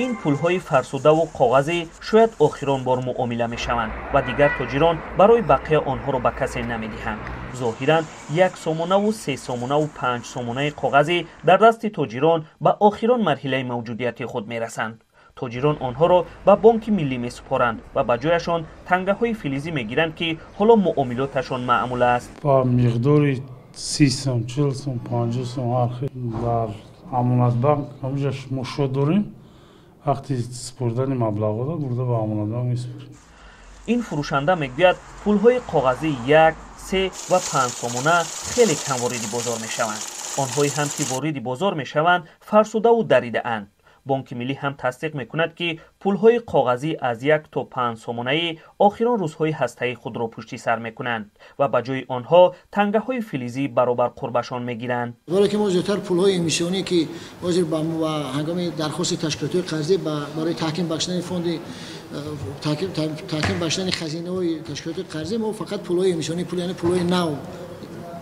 Ин пулҳои фарсудаву коғазӣ шояд охирон бор муомила мешаванд ва дигар тоҷирон барои бақия онҳоро ба касе намедиҳанд. Зоҳиран 1 сомонаву 3 сомонаву 5 сомонаи коғазӣ дар дасти тоҷирон ба охирон марҳилаи мавҷудияти худ мерасанд. Тоҷирон онҳоро ба Бонки Миллӣ месупоранд ва ба ҷояшон тангаҳои филизӣ мегиранд, ки ҳоло муомилоташон маъмул аст. Ба миқдори 30 сом, 40 сом, 50 сом ҳар хел дар Амонатбанк ҳамҷа мо шод дорем. Вақти супурдани маблағҳоро бурда ба Амонатбанк месупорем. Ин фурӯшанда мегӯяд, пулҳои коғазии 1, 3 ва 5 сомона хеле кам вориди бозор мешаванд. Онҳое ҳам ки вориди бозор мешаванд, фарсудаву даридаанд. Бонки Миллӣ ҳам тасдиқ мекунад, ки пулҳои коғазӣ аз 1 то 5 сомонаӣ охирон рӯзҳои ҳастаи худро пушти сар мекунанд ва ба ҷои онҳо тангаҳои филизӣ баробар қурбашон мегиранд. Барое ки мо зиёдтар пулҳои эмиссионӣ, ки ҳозир ба ҳангоми дархости ташкилотҳои қарзӣ барои таҳким бахшидани фонди, таҳким бахшидани хазинаҳои ташкилоти қарзӣ, мо фақат пулҳои эмиссионӣ, пул, яъне пулҳои нав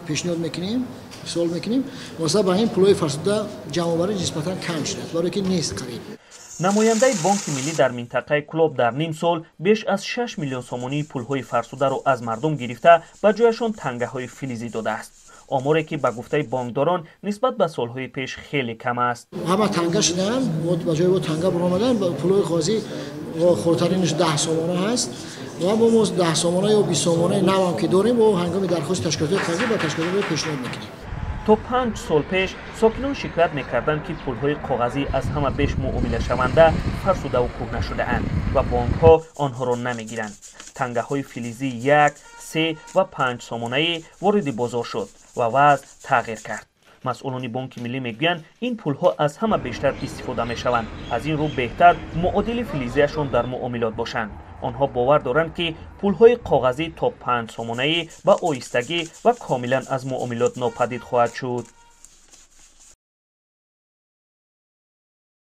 пешниҳод мекунем, ирсол мекунем. Восита ба ин пулҳои фарсуда ҷамъоварӣ нисбатан кам шудааст, барое ки нест қариб. Намояндаи Бонки Миллӣ дар минтақаи Кӯлоб дар ним сол беш аз 6 миллион сомонии пулҳои фарсударо аз мардум гирифта, ба ҷояшон тангаҳои филизӣ додааст. Оморе ки ба гуфтаи бонкдорон нисбат ба солҳои пеш хеле кам аст. Ҳама танга шудаанд, ба ҷои о танга баромаданд. Пулҳои коғазӣ хурдтаринаш 10 сомона ҳаст ва мо 10 сомона ё 20 сомонаи навам ки дорем, мо ҳангоми дархости ташкилотҳои қарзӣ ба ташкилотҳо пешниҳод мекунем. То 5 сол пеш сокинон шикоят мекарданд, ки пулҳои коғазӣ аз ҳама беш муомилашаванда фарсудаву кӯҳна шудаанд ва бонкҳо онҳоро намегиранд. Тангаҳои филизии 1, 3 ва 5 сомонаӣ вориди бозор шуд ва вазъ тағйир кард. Масъулони Бонки Миллӣ мегӯянд, ин пулҳо аз ҳама бештар истифода мешаванд, аз ин рӯ беҳтар муодили филизиашон дар муомилот бошанд. Онҳо бовар доранд, ки пулҳои коғазӣ то 5 сомонаӣ ба оҳистагӣ ва комилан аз муомилот нопадид хоҳад шуд.